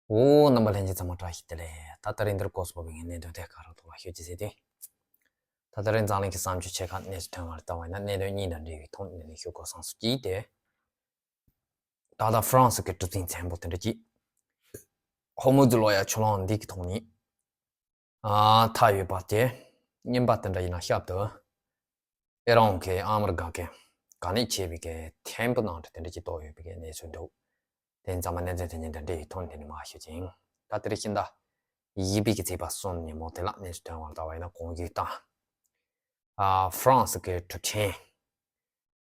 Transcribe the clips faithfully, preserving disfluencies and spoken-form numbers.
འོ། རྣམ་པ་ལྷན་རྒྱས་ཚང་མ་བཀྲ་ཤིས་བདེ་ལེགས། ད་ད་རིང་འདིར་སྐོར་སོགས་པའི་གནད་དོན་དེ་ག་རང་ཐོག་ལ་ཤོད་ཀྱི་ཟེར་དུས། ད་ད་རིང་འཛམ་གླིང་གི་བསམ་སྤྱོད་ཆེ་ཁག་གནས་ཚུལ་ཐོན་བར་ལྟ་བ་ཡིན་ན། གནད་དོན་གཉིས་དང་འབྲེལ་བའི་ཐོག་ནས་ནས་ཤོད་དགོས་བསམ་སོང་། གཅིག་དེ། ད་ལྟ་ཧྥ་རན་སི་གི་གྲུ་གཟིངས་ཆེན་པོ་དེ་འདྲ་གཅིག་ཧོར་མུ་ཛི་ལོ་ཡ་ཆུ་གླང་འདི་གི་ཐོག་ནས་ཨ་འཐབ་ཡོད་པ་དེ། རྙིང་པ་དེ་འདྲ་ཡིན་ན་ཞབས་ཏུ་ཨི་རན་གྱི་ཨ་མི་རི་ཀ་གི་གལ་གནད་ཆེ་བའི་གི་ཐེམ་བུ་ནང་དུ་དེ་འདྲ་གཅིག་གཏོགས་ཡོད་པའི་གི་གནས་ཚུལ་འདུག་དེ་ཚང་མ་གནད་དོན་དེ་གཉིས་དང་འབྲེལ་བའི་ཐོག་ནས་དེ་ནས་མར་ཤོད་ཅིང་། ད་དེ་རིང་ཕྱི་ཟླ་བཞི་པའི་གི་ཚེས་པ་གསུམ་ཉིན་མོ་དེ་ལ་གནས་ཚུལ་ཐོན་བར་ལྟ་བ་ཡིན་ན། གོང་ཞུས་དང་། ཨ་ཧྥ་རན་སི་གི་གྲུ་ཆེན།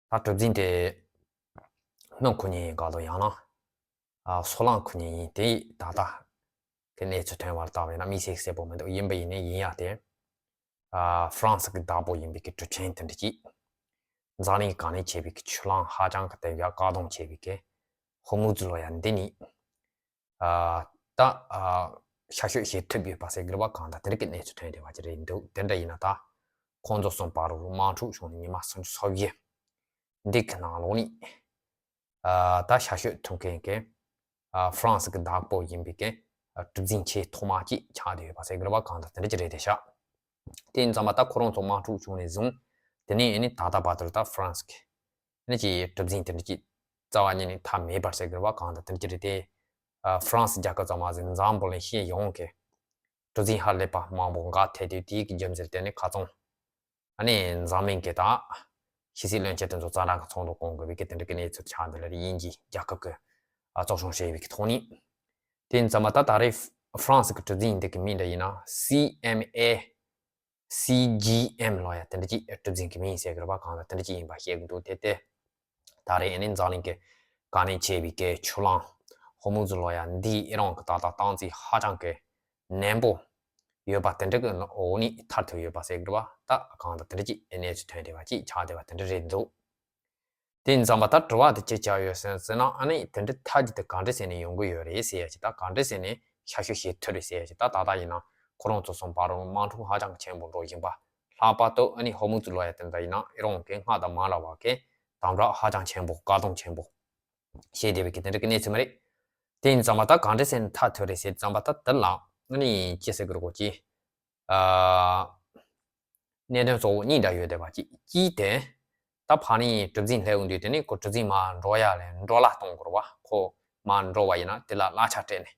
ད་གྲུ་གཟིངས་དེ་སྣུམ་ཁུ་ཉིན་ཡིན་ག་ལོ། ཡང་ན་ཨ་སོལ་རླངས་ཁུ་ཉིན་ཡིན། དེ་ཡིས་ད་ལྟ་གི་གནས་ཚུལ་ཐོན་བར་ལྟ་བ་ཡིན་ན་དམིགས་བསལ་གསལ་པོ་མི་འདུག་ཡིན་པ་ཡིན་ནའི་ཡིན་ཡ་དེ། ཨ་ཧྥ་རན་སི་གི་བདག་པོ་ཡིན་པའི་གི་གྲུ་ཆེན་དེ་འདྲ་གཅིག་འཛམ་གླིང་གལ་གནད་ཆེ་བའི་གི་ཆུ་གླང་ཧ་ཅང་གི་དེ་བཞག་བཀག་སྡོམ་ཆེ་བའི་གི་ཧོར་མུ་ཛི་ལོ་ཡ་འདི་ནས། ཨ་ད་ཨ་ཤར་བསྐྱོད་བྱེད་ཐུབ་ཡོད་པ་ཟེར་གི་རེད་པ། གང་ལྟར་དེ་འདྲ་གི་གནས་ཚུལ་ཐོན་བསྡད་པ་ཅིག་རེད་འདུག་དེ་འདྲ་ཡིན་ན་ད་ཁོང་ཚོ་གསུམ་བར་དུ་དམག་འཁྲུག་བྱུང་ནས་ཉི་མ་སུམ་ཅུ་སོ་བཞི་འདི་གི་ནང་ལོགས་ནས་ཨ་ད་ཤར་བསྐྱོད་ཐུབ་མཁན་གི་ཨ་ཧྥ་རན་སི་གི་བདག་པོ་ཡིན་པའི་གི་ཨ་གྲུ་གཟིངས་ཆེས་ཐོག་མ་གཅིག་ཆགས་བསྡད་ཡོད་པ་ཟེར་གི་རེད་པ། གང་ལྟར་དེ་འདྲ་ཅིག་རེད་བསྡད་ཤག་དེ་ཡིན་ཙང་མ་ད་ཁོ་རང་ཚོ་དམག་འཁྲུག་བྱུང་ནས་བཟུང་དེ་ནས་ཨ་ནི་ད་ལྟ་བར་དུ་ད་ཧྥ་རན་སི་གི་ནི་ཅིག་གྲུ་གཟིངས་དེ་འདྲ་ཅིག་རྩ་བ་ཉིད་ནས་འཐབ་མེད་པར་ཟེར་དགོས་པ། གང་ལྟར་དེ་འདྲ་ཅིག་རེད་དེ། ཨ་ཧྥ་རན་སི་རྒྱལ་ཁབ་ཙམ་མ་ཟད་འཛམ་བུ་གླིང་སྤྱི་ཡོངས་ཀྱི་གྲུ་གཟིངས་ཧ་ལས་པ་མང་པོ་འགག་ཐལ་དུས། དེའི་གི་རྒྱུ་མཚན་དེ་ནི་ཁ་ཚང་ཨ་ནི་འཛམ་གླིང་གི་ད་ཕྱི་སྲིད་བློན་ཆེན་དེ་ཚོ་ཙ་དྲག་གི་ཚོགས་འདུ་བསྐོང་དགོས་པའི་གི་དེ་འདྲ་གི་གནས་ཚུལ་ཆགས་འདུག་ལ། དབྱིན་ཇི་རྒྱལ་ཁབ་ཀྱི་ཨ་གཙོ་སྐྱོང་བྱས་པའི་གི་ཐོག་ནས། དེ་ཡིན་ཙང་མ་ད་ད་རེས་ཧྥ་རན་སི་གི་གྲུ་གཟིངས་འདི་གི་མིང་འདྲ་ཡིན་ན་སི་ཨེམ་ཨེ། སི་ཇི་ཨེམ་ལོ་ཡ་དེ་འདྲ་ཅིག་གྲུ་གཟིངས་ཀྱི་མིང་ཟེར་གི་རེད་པ། གང་ལ་དེ་འདྲ་ཅིག་ཡིན་པ་བཤད་གི་འདུག་དེ་དེ་ད་རེས་ཨ་ནི་འཛམ་གླིང་གི་གལ་གནད་ཆེ་བའི་གི་ཆུ་གླང་ཧོར་མུ་ཛི་ལོ་ཡ་འདི་ཨི་རན་གི་ད་ལྟ་སྟངས་འཛིན་ཧ་ཅང་གི་ནན་པོ་ཡོད་པ་དེ་འདྲ་གི་འོག་ནས་ཐར་ཐུབ་ཡོད་པ་ཟེར་གི་རེད་པ། ད་གང་ལྟར་དེ་འདྲ་ཅིག་གནས་ཚུལ་ཐོན་བསྡད་པ་ཅིག་ཆགས་བསྡད་པ་དེ་འདྲ་རེད་འདུག་དེ་ཡིན་ཙང་མ་ད་དྲི་བ་དེ་ཅི་ཆགས་ཡོད་ཟེར་ཟེར་ན། ཨ་ནི་དེ་འདྲ་ཐབས་ཀྱི་དེ་ག་འདྲ་ཟེར་ནས་ཡོང་གི་ཡོད་རེད་ཟེར་ཡ་ཅིག་ད་ག་འདྲ་ཟེར་ནས་ཤར་བསྐྱོད་བྱེད་ཐུབ་རེད་ཟེར་ཡ་ཅིག་ད་ད་ལྟ་ཡིན་ན་ཁོ་རང་ཚོ་གསུམ་བར་དུ་དམག་འཁྲུག་ཧ་ཅང་ཆེན་པོ་འགྲོ་བཞིན་པ། ལྷག་པར་དུ་ཨ་ནི་ཧོར་མུ་ཛི་ལོ་ཡ་དེ་འདྲ་ཡིན་ན་ཨི་རན་གྱི་སྔར་དང་མ་འདྲ་བ་གི་དམ་དྲག་ཧ་ཅང་ཆེན་པོ་བཀག་སྡོམ་ཆེན་པོ་བྱས་བསྡད་པའི་གི་དེ་འདྲ་གི་གནས་ཚུལ་མ་རེད། དེ་ཡིན་ཙང་མ་ད་ག་འདྲ་ཟེར་ནས་ཐར་ཐུབ་རེད་ཟེར་ཙང་མ་ད་དེ་ལ་ཨ་ནི་ཅི་ཟེར་དགོས་རེད་གོ་ཅི། ཨ། གནད་དོན་གཙོ་བོ་གཉིས་འདྲ་ཡོད་བསྡད་པ་གཅིག་གཅིག་དེ། ད་ཕར་ནས་གྲུ་གཟིངས་སླེབས་ཡོང་དུས་དེ་ནས་ཁོ་གྲུ་གཟིངས་མར་འགྲོ་ཡ་ལས་འགྲོ་ལ་གཏོང་དགོས་རེད་པ། ཁོ་མར་འགྲོ་བ་ཡིན་ན་དེ་ལ་གླ་ཆ་སྤྲད་ནས།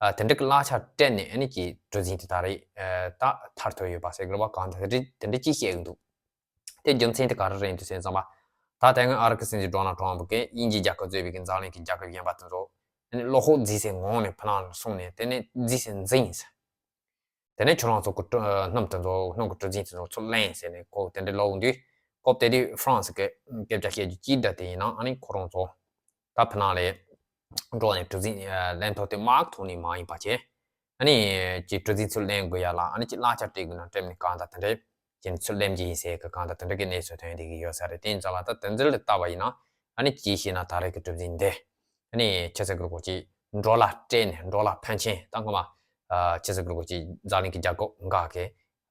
ཨ། དེ་འདྲ་གི་གླ་ཆ་སྤྲད་ནས་ཨ་ནི་ཀྱི་གྲུ་གཟིངས་དེ་ད་རེས་ཨ། ད་ཐར་ཐུབ་ཡོད་པ་ཟེར་དགོས་རེད་པ། གང་ལྟར་དེ་འདྲ་དེ་འདྲ་ཅིག་བཤད་ཀྱི་འདུག་དེ་རྒྱུ་མཚན་དེ་ག་རེ་རེད་འདུག་ཟེར་ཙང་མ། ད་དེ་སྔོན་ཨ་རི་གི་སྲིད་འཛིན་ཌོ་ནལ་ཊམ་ཕུ་གིས་དབྱིན་ཇིའི་རྒྱལ་ཁབ་གཙོས་པའི་གི་འཛམ་གླིང་གི་རྒྱལ་ཁབ་གཞན་པ་དེ་ཚོ་ཨ་ནི་བློ་ཁོག་རྫིག་སའི་ངང་ནས་ཕར་ནང་ལ་སོང་ནས་དེ་ནས་རྫིག་སའི་འཛིང་ཟེར། དེ་ནས་ཁྱོད་རང་ཚོ་གི་གྲུ་སྣུམ་དེ་ཚོ་སྣུམ་གི་གྲུ་གཟིངས་དེ་ཚོ་ཚུར་ལེན་ཟེར་ནས་ཁོ་དེ་འདྲ་ལབ་དུས། ཁོ་དེ་དུས་ཧྥ་རན་སི་གི་སྐད་ཆ་བཤད་རྒྱུ་གཅིག་འདྲ་དེ་ཡིན་ན་ཨ་ནི་ཁོ་རང་ཚོ་ད་ཕར་ནང་ལ་འགྲོ་ནས་གྲུ་གཟིངས་ལེན་ཐུབ་དེ་དམག་ཐོག་ནས་མ་ཡིན་པ་བྱས། ཨ་ནི་ཀྱི་གྲུ་གཟིངས་ཚུར་ལེན་དགོས་ཡ་ལ་ཨ་ནི་ཀྱི་གླ་ཆ་སྤྲད་དགོས་ན་སྤྲད་མི་གང་ལྟར་དེ་འདྲ་བྱས་ནས་ཚུར་ལེན་གྱི་ཡིན་ཟེར་གི་གང་ལྟར་དེ་འདྲ་གི་གནས་ཚུལ་ཐོན་བསྡད་ཀྱི་ཡོད་ས་རེད། དེ་ཡིན་ཙང་མ་ད་དེ་ཚོ་ལ་བལྟས་པ་ཡིན་ན་ཨ་ནི་ཅི་ཞེ་ན་ད་རེས་ཀྱི་གྲུ་གཟིངས་འདི་ཨ་ནི་ཅི་ཟེར་དགོས་རེད་གོ་ཅི། འགྲོ་ལ་སྤྲད་ནས་འགྲོ་ལ་ཕོན་ཆེན་ད་སྔོན་མ་ཨ་ཅི་ཟེར་དགོས་རེད་གོ་ཅི། འཛམ་གླིང་གི་རྒྱལ་ཁབ་འགའ་གི་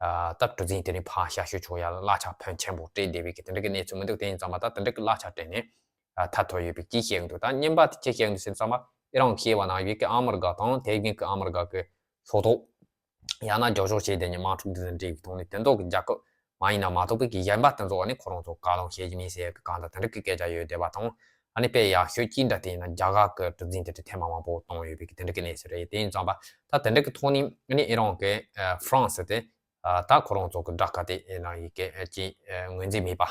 ཨ་ད་གྲུ་གཟིངས་དེ་ནས་ཕར་ཤར་བསྐྱོད་ཆོག་ཡ་ལ་གླ་ཆ་ཕོན་ཆེན་པོ་སྤྲད་བསྡད་པའི་གི་དེ་འདྲ་གི་གནས་ཚུལ་མི་འདུག་དེ་ཡིན་ཙང་མ་ད་དེ་འདྲ་གི་གླ་ཆ་སྤྲད་ནས་ཨ་ཐར་ཐུབ་ཡོད་པའི་ཅི་བཤད་ཀྱི་འདུག་ད་རྙིང་པ་དེ་ཅི་བཤད་ཀྱི་འདུག་ཟེར་ཙང་མ་ཨི་རན་གྱིས་བཤད་པ་ན་ཡུལ་གྱི་ཨ་མི་རི་ཀ་དང་དེ་བཞིན་གྱི་ཨ་མི་རི་ཀ་གི་ལྷོ་ཐོག་ཡང་ན་རྒྱབ་སྐྱོར་བྱས་བསྡད་མཁན་དམག་འཁྲུག་འདི་དང་འབྲེལ་བའི་ཐོག་ནས་དེ་མདོ་གི་རྒྱལ་ཁབ་མ་ཡིན་ན་མ་གཏོགས་པའི་གི་གཞན་པ་དེ་ཚོ་ཨ་ནི་ཁོ་རང་ཚོ་བཀག་སྡོམ་བྱེད་ཀྱི་མིན་ཟེར་གི་གང་ལྟར་དེ་འདྲ་གི་སྐད་ཆ་ཡོད་བསྡད་པ་དང་། ཨ་ནི་དཔེ་ཡག་ཤོས་ཅིག་འདྲ་དེ་ཡིན་ན་རྒྱ་གར་གི་གྲུ་གཟིངས་དེ་འདྲ་ཐེངས་མ་མང་པོ་བཏང་ཡོད་པའི་གི་དེ་འདྲ་གི་གནས་ཚུལ་རེད། དེ་ཡིན་ཙང་པ་ད་དེ་འདྲ་གི་ཐོག་ནས་ཨ་ནི་ཨི་རན་གི་ཧྥ་རན་སི་དེ་ད་ཁོ་རང་ཚོ་གི་དགྲ་ཁ་དེ་ཨེ་ན་ཡི་གེ་ཅིག་ངོས་འཛིན་མེད་པ།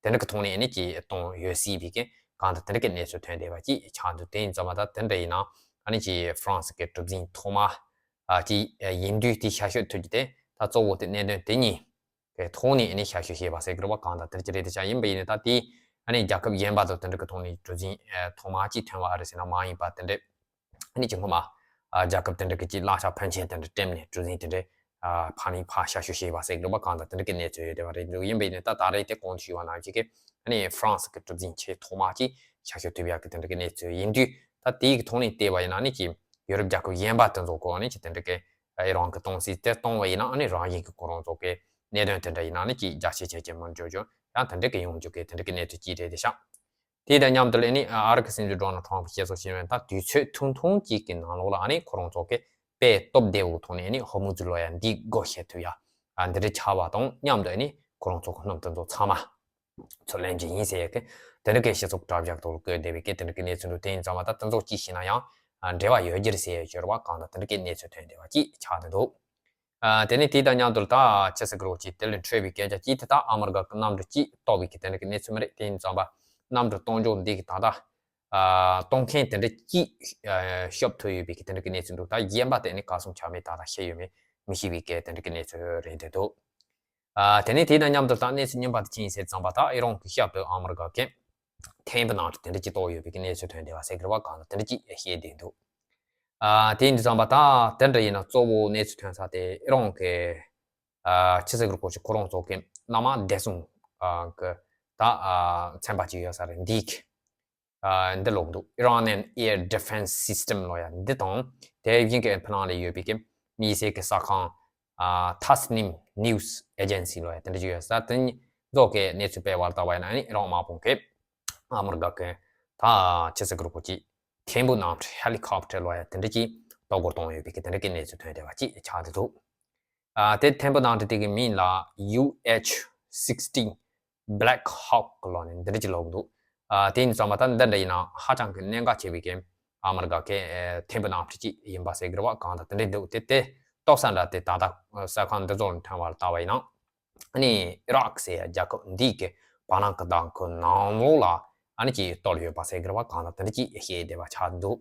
དེ་འདྲ་གི་ཐོག་ནས་ཨ་ནི་ཅིག་གཏོང་ཡོད་སྲིད་པའི་གི་གང་ལྟར་དེ་འདྲ་གི་གནས་ཚུལ་ཐོན་བསྡད་པ་ཅིག་ཆགས་འདུག་དེ་ཡིན་ཙང་མ་ད་དེ་འདྲ་ཡིན་ན་ཨ་ནི་ཅིག་ཧྥ་རན་སི་གི་གྲུ་གཟིངས་ཐོག་མ་ཨ་ཅིག་ཡིན་དུས་དེ་ཤར་བསྐྱོད་ཐུབ་རྒྱུ་དེ་ད་གཙོ་བོ་དེ་གནད་དོན་དེ་གཉིས་གི་ཐོག་ནས་ཨ་ནི་ཤར་བསྐྱོད་བྱས་པ་ཟེར་གི་རེད་པ། གང་ལྟར་དེ་འདྲ་ཅིག་རེད། དེ་ཆ་ཡིན་པ་ཡིན་ན་ད་དེ་ཨ་ནི་རྒྱལ་ཁབ་གཞན་པ་དང་དེ་འདྲ་གི་ཐོག་ནས་གྲུ་གཟིངས་ཐོག་མ་ཅིག་ཐོན་པ་ཨ་རེད་ཟེར་ན་མ་ཡིན་པ་དེ་འདྲ། ཨ་ནི་ཅིག་སྔོན་མ་ཨ་རྒྱལ་ཁབ་དེ་འདྲ་གི་ཅིག་གླ་ཆ་ཕོན་ཆེན་དེ་འདྲ་སྤྲད་ནས་གྲུ་གཟིངས་དེ་འདྲ་ཨ་ཕར་ནས་ཕར་ཤར་བསྐྱོད་བྱས་པ་ཟེར་གི་རེད་པ། གང་ལྟར་དེ་འདྲ་གི་གནས་ཚུལ་ཡོད་བསྡད་པ་རེད་འདུག་ཡིན་པ་ཡིན་ན་ད་ད་རེས་དེ་གོང་དུ་ཞུས་པ་ནང་བཞིན་གི་ཨ་ནི་ཧྥ་རན་སི་གི་གྲུ་གཟིངས་ཆེས་ཐོག་མ་ཅིག་ཤར་བསྐྱོད་ཐུབ་ཡག་གི་དེ་འདྲ་གི་གནས་ཚུལ་ཡིན་དུས། ད་དེའི་གི་ཐོག་ནས་བལྟས་པ་ཡིན་ན་ཨ་ནི་ཅིག་ཡོ་རོབ་རྒྱལ་ཁབ་གཞན་པ་དེ་ཚོ་གོ་ཨ་ནི་ཅིག་དེ་འདྲ་གི་ཨི་རན་གི་གཏོང་སྲིད་དེ་གཏོང་བ་ཡིན་ན་ཨ་ནི་རང་བཞིན་གི་ཁོ་རང་ཚོ་གི་གནད་དོན་དེ་འདྲ་ཡིན་ན་ཨ་ནི་ཅིག་རྒྱ་ཆེ་ཆེ་ཆེ་མར་འགྲོ་རྒྱུ་ཡང་དེ་འདྲ་གི་ཡོང་རྒྱུ་གི་དེ་འདྲ་གི་གནས་ཚུལ་ཅིག་རེད་དེ་ཤག་དེ་དང་མཉམ་དུ་ལ་ནི་ཨ་རི་གི་སྲིད་འཛིན་ཌོ་ནལ་ཊམ་ཕི་བཤད་སྲོལ་བྱས་ཡོད་ན། ད་དུས་ཚོད་ཐུང་ཐུང་གཅིག་གི་ནང་ལོགས་ལ་ཨ་ནི་ཁོ་རང་ཚོ་གི་དཔེ་སྟོབས་ལྡན་པོ་ཐོག་ནས་ནི་ཧོར་མུ་ཛི་ལོ་ཡ་འདི་སྒོ་ཕྱེ་ཐུབ་ཡ། ཨ་འདི་འདྲ་ཆགས་པ་དང་མཉམ་དུ་ཨ་ནི་ཁོ་རང་ཚོ་གི་སྣུམ་དེ་ཚོ་ཚང་མ་ཚུར་ལེན་གྱི་ཡིན་ཟེར་ཡ་གི་དེ་འདྲ་གི་སྤྱི་ཚོགས་དྲ་བཞག་ཐོག་ལ་བཀོད་བསྡད་པའི་གི་དེ་འདྲ་གི་གནས་ཚུལ་འདུག་དེ་ཡིན་ཙང་མ་ད་དེ་ཚོ་གཅིག་བྱས་ན་ཡང་ཨ་འབྲེལ་བ་ཡོད་རྒྱུ་རེད་ཟེར་ཡ་ཡོད་རེད་བ། གང་ལྟར་དེ་འདྲ་གི་གནས་ཚུལ་ཐོན་བསྡད་པ་གཅིག་ཆགས་བསྡད་འདུག་ཨ་དེ་ནས་དེ་དང་མཉམ་དུ་ད་ཆི་ཟེར་གི་རེད་ཅིག་དེ་ལས་འཕྲོས་པའི་སྐད་ཆ་གཅིག་དེ་ད་ཨ་མི་རི་ཀ་གི་གནམ་གྲུ་གཅིག་གཏོར་བའི་གི་དེ་འདྲ་གི་གནས་ཚུལ་མ་རེད། དེ་ཡིན་ཙང་པ་གནམ་གྲུ་གཏོང་ཕྱོགས་འདི་གི་ད་ལྟ་ཨ་གཏོང་མཁན་དེ་འདྲ་གཅིག་ཨ་ཤོར་ཐུབ་ཡོད་པའི་གི་དེ་འདྲ་གི་གནས་ཚུལ་འདུག་ད་གཞན་པ་དེ་ནི་ག་སོང་ཆ་མེད། ད་ལྟ་ཤེས་ཡོད་མེད་མི་ཤེས་པའི་གི་དེ་འདྲ་གི་གནས་ཚུལ་རེད་བསྡད་འདུག་ཨ་དེ་ནས་དེ་དང་མཉམ་དུ་ད་གནས་ཚུལ་རྙིང་པ་དེ་ཅི་ཡིན་ཟེར་ཙང་པ་ད་ཨི་རན་གི་ཞབས་ཏོག་ཨ་མི་རི་ཀ་གི་ཐེམ་བུ་ནང་དུ་དེ་འདྲ་ཅིག་གཏོར་ཡོད་པའི་གི་གནས་ཚུལ་ཐོན་བསྡད་པ་ཟེར་གི་རེད་བ། གང་ལ་དེ་འདྲ་ཅིག་བཤད་བསྡད་འདུག་ཨ་དེ་ཡིན་དུས་ཙམ་པ་ད་དེ་འདྲ་ཡིན་ན་གཙོ་བོ་གནས་ཚུལ་ཐོན་ས་དེ་ཨི་རན་གི་ཨ་ཆི་ཟེར་གི་རེད་ཁོ་ཆི་ཁོ་རང་ཚོ་གི་གནམ་བདེ་སྲུང་ཨ་གི་ད་ཨ་ཚན་པ་ཅིག་ཡོད་ས་རེད། འདི་གི་ཨ་འདི་ལོག་འདུག Iranian Air Defense System ལོ་ཡ་འདི་དང་དེ་བཞིན་གི་ཕི་ནང་ལ་ཡོད་པའི་གི་དམིགས་བསལ་གི་གསར་ཁང་ཨ་Tasnim News Agency ལོ་ཡ་དེ་འདྲ་ཅིག་ཡོད་ས། དེ་ཚོ་གི་གནས་ཚུལ་སྤེལ་བར་ལྟ་བ་ཡིན་ན་ཨི་རན་དམག་དཔུང་གི་ཨ་མི་རི་ཀ་གི་ད་ཆི་ཟེར་གི་རེད་ཁོ་ཅི་ཐེམ་བུ་ནང་ཧེ་ལི་ཀོབ་ཊར་ལོ་ཡ་དེ་འདྲ་ཅིག་གཏོར་རྒོལ་གཏོང་ཡོད་པའི་གི་དེ་འདྲ་གི་གནས་ཚུལ་ཐོན་བསྡད་པ་ཅིག་ཆགས་བསྡད་འདུག་ཨ་དེ་ཐེམ་བུ་ནང་དེ་གི་མིང་ལ་ཡུ་ཨེཆ་སིག་སྟིན་Black Hawk ལོ་ནས་འདི་འདྲ་ཅིག་ལབ་འདུག་ཨ་དེ་ཡིན་ཙང་མ་ད་འདི་འདྲ་ཡིན་ན་ཧ་ཅང་གི་གནད་འགག་ཆེ་བའི་གི་ཨ་མི་རི་ཀ་གི་ཨ་ཐེམ་བུ་ནང་ཅིག་ཡིན་པ་ཟེར་གི་རེད་བ། གང་ལྟར་དེ་འདྲ་འདུག་དེ་དེ་གཏོར་ས་འདྲ་དེ་ད་ལྟ་གསར་ཁང་འདི་ཚོ་ལ་ཐོན་པ་ལ་ལྟ་བ་ཡིན་ན། ཨ་ནི་ཨི་རག་ཟེར་ཡ་རྒྱལ་ཁབ་འདི་གི་བར་སྣང་གི་བདག་ཁོ་ནང་ལོགས་ལ་ཨ་ནི་ཅིག་གཏོར་ཡོད་པ་ཟེར་གི་རེད་བ། གང་ལྟར་དེ་འདྲ་ཅིག་བཤད་བསྡད་པ་ཆགས་འདུག་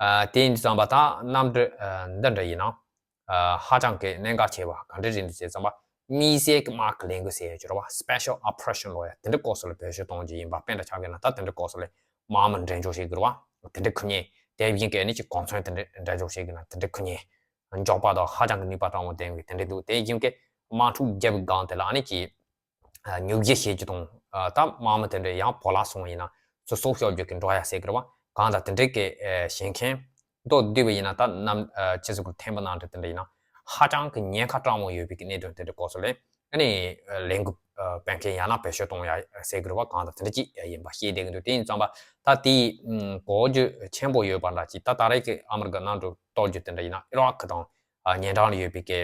ཨ་དེ་ཡིན་དུས་ཙམ་པ་ད་གནམ་གྲུ་ཨ་འདི་འདྲ་ཡིན་ན་ཨ་ཧ་ཅང་གི་གནད་འགག་ཆེ་བ་ག་འདྲ་རེད་འདུག་ཟེར་ཙམ་པ་དམིགས་བསལ་གྱི་དམག་གི་ལས་འགུལ་ཟེར་ཡ་ཅིག་རེད་བ། Special Operation ལོ་ཡ་དེ་འདྲ་སྐོར་སོགས་ལ་བེད་སྤྱོད་གཏོང་རྒྱུ་ཡིན་པ། དཔེ་འདྲ་ཆགས་གི་ན་ད་དེ་འདྲ་སྐོར་སོགས་ལ་དམག་མི་འགྲེམས་འཇོག་བྱེད་དགོས་རེད་བ། དེ་འདྲ་ཁུ་ཉེ་དེ་བཞིན་གྱི་ཨ་ནི་ཅིག་གོ་མཚོན་དེ་འདྲ་འགྲེམས་འཇོག་བྱེད་དགོས་ན་དེ་འདྲ་ཁུ་ཉེ་མགྱོགས་པ་དང་ཧ་ཅང་གི་ནུས་པ་དྲག་མོ་ལྡན་པའི་དེ་འདྲ་འདུག་དེ་བཞིན་གྱི་དམག་འཁྲུག་བརྒྱབ་པའི་སྒང་དེ་ལ་ཨ་ནི་ཅིག་ཨ་ཉོབ་རྒྱུ་བྱེད་རྒྱུ་དང་། ཨ་ད་དམག་མི་དེ་འདྲ་ཡང་བོར་ལ་སོང་བ་ཡིན་ན་ཚུར་སྲོག་སྐྱོབ་རྒྱུ་གི་འགྲོ་ཡ་ཟེར་གི་རེད་བ། གང་ལྟར་དེ་འདྲའི་གི་ཨ་བྱེད་མཁན་མདོར་བསྡུས་པ་ཡིན་ན་ད་གནམ་ཨ་ཆི་ཟེར་གི་ཐེམ་བུ་ནང་དུ་དེ་འདྲ་ཡིན་ན་ཧ་ཅང་གི་ཉེན་ཁ་དྲག་མོ་ཡོད་པའི་གི་གནད་དོན་དེ་འདྲ་སྐོར་སོགས་ལ་ཨ་ནི་ཨ་ལས་འགུལ་ཨ་སྤེལ་མཁན་ཡང་ན་བེད་སྤྱོད་གཏོང་ཡ་ཟེར་གི་རེད་བ། གང་ལྟར་དེ་འདྲ་ཅིག་ཡིན་པ་ཤེས་བསྡད་ཀྱི་འདུག་དེ་ཡིན་ཙང་པ་ད་དེའི་ཨ་གོ་རྒྱུ་ཆེན་པོ་ཡོད་པ་འདྲ་ཅིག་ད་ད་རེས་ཀྱི་ཨ་མི་རི་ཀ་གནམ་གྲུ་གཏོར་རྒྱུ་དེ་འདྲ་ཡིན་ན་ཨི་རག་དང་ཨ་ཉེ་འགྲམ་ལ་ཡོད་པའི་གི་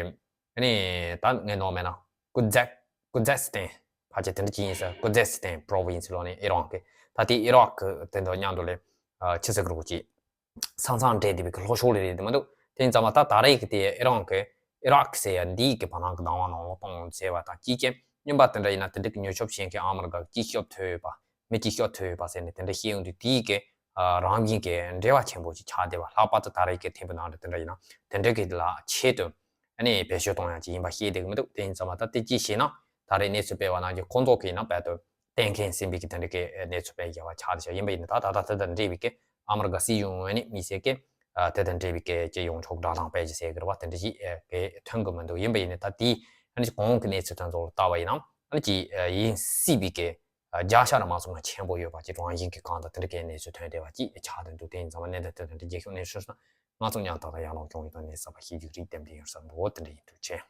ཨ་ནི་ད་ངས་ནོར་མེད་ན་ཀུ་ཛེ་ཀུ་ཛེ་སི་ཐན་ཕལ་ཆེར་དེ་འདྲ་ཅིག་ཡིན་ས། ཀུ་ཛེ་སི་ཐན་པྲོ་ཝིན་སི་ལོ་ནི་ཨི་རན་གི་ད་དེ་ཨི་རག་གི་དེ་འདྲ་མཉམ་དུ་ལས་ཨ་ཆི་ཟེར་གི་རེད་ཅིག་ས་མཚམས་འབྲེལ་བསྡད་པའི་གི་ལྷོ་ཕྱོགས་ལ་རེད་དེ་མི་འདུག་དེ་ཡིན་ཙང་མ་ད་ད་རེས་གི་དེ་ཨི་རན་གི་ཨི་རག་ཟེར་ཡ་འདི་གི་བར་སྣང་གི་བདག་དབང་ནང་ལོགས་གཏོང་ཟེར་བ་དང་གཅིག་ཀྱང་རྙིང་པ་དེ་འདྲ་ཡིན་ན་དེ་འདྲ་གི་མྱུར་སྐྱོབ་བྱེད་མཁན་ཨ་མི་རི་ཀ་གཅིག་སྐྱོབ་ཐུབ་ཡོད་པ་མི་གཅིག་སྐྱོབ་ཐུབ་ཡོད་པ་ཟེར་ནས་དེ་འདྲ་བཤད་ཡོང་དུས་དེའི་གི་ཨ་རང་བཞིན་གྱི་འབྲེལ་བ་ཆེན་པོ་ཅིག་ཆགས་བསྡད་པ། ལྷག་པར་དུ་ད་རེས་ཀྱི་ཐེམ་བུ་ནང་དུ་དེ་འདྲ་ཡིན་ན་དེ་འདྲ་གི་ལ་ཆེད་དུ་ཨ་ནི་བེད་སྤྱོད་གཏོང་ཡག་ཅིག་ཡིན་པ་ཤེས་བསྡད་ཀྱི་མི་འདུག་དེ་ཡིན་ཙང་མ་ད་དེ་ཅིག་བྱས་ན་ད་རེས་གནས་ཚུལ་སྤེལ་བ་ནང་བཞིན་ཁོང་ཚོ་གི་ཡིན་ན་རྦད་དེ་གཏན་འཁེལ་ཟིན་པའི་གི་དེ་འདྲ་གི་གནས་ཚུལ་སྤེལ་བཞག་པ་ཆགས་བསྡད་ཤག་ཡིན་པ་ཡིན་ན་ད་ད་ལྟ་དེ་དང་འབྲེལ་བའི་གི་ཨ་མི་རི་ཀ་སྲིད་གཞུང་ངོས་ནས་དམིགས་བསལ་གྱི་ཨ་དེ་དང་འབྲེལ་བའི་གི་ཅིག་ཡོངས་ཁྱབ་བསྒྲགས་གཏམ་སྤེལ་གྱི་ཟེར་གི་རེད་བ། དེ་འདྲ་ཅིག་ཨ་གི་ཐོན་གི་མི་འདུག་ཡིན་པ་ཡིན་ན་ད་དེ་ཨ་ནི་གོང་གི་གནས་ཚུལ་དེ་ཚོ་ལ་ལྟ་བ་ཡིན་ན་ཨ་ནི་ཅིག་ཨ་ཡིན་སྲིད་པའི་གི་ཨ་བརྒྱ་ཆ་རེ་མ་སོང་ན་ཆེན་པོ་ཡོད་པ་ཅིག་རང་བཞིན་གྱི་གང་དང་དེ་འདྲ་གི་གནས་ཚུལ་ཐོན་བསྡད་པ་ཅིག་ཆགས་བསྡད་འདུག་དེ་ཡིན་ཙང་མ་གནད་དོན་དེ་འདྲ་རྒྱལ་ཁབ་གནས་ཚུལ་སོང་ན་ང་ཚོ་མཉམ་ད་ལྟ་ཡང་ལོག་སྐྱོང་ཡོད་དང་གནས་ཚུལ་པ་ཤེས་རྒྱུ་རིགས་ལྡན་པའི་ཡོད་ས་འདུག་དེ་འདྲ་ཡིན་འདུག་ཅེས།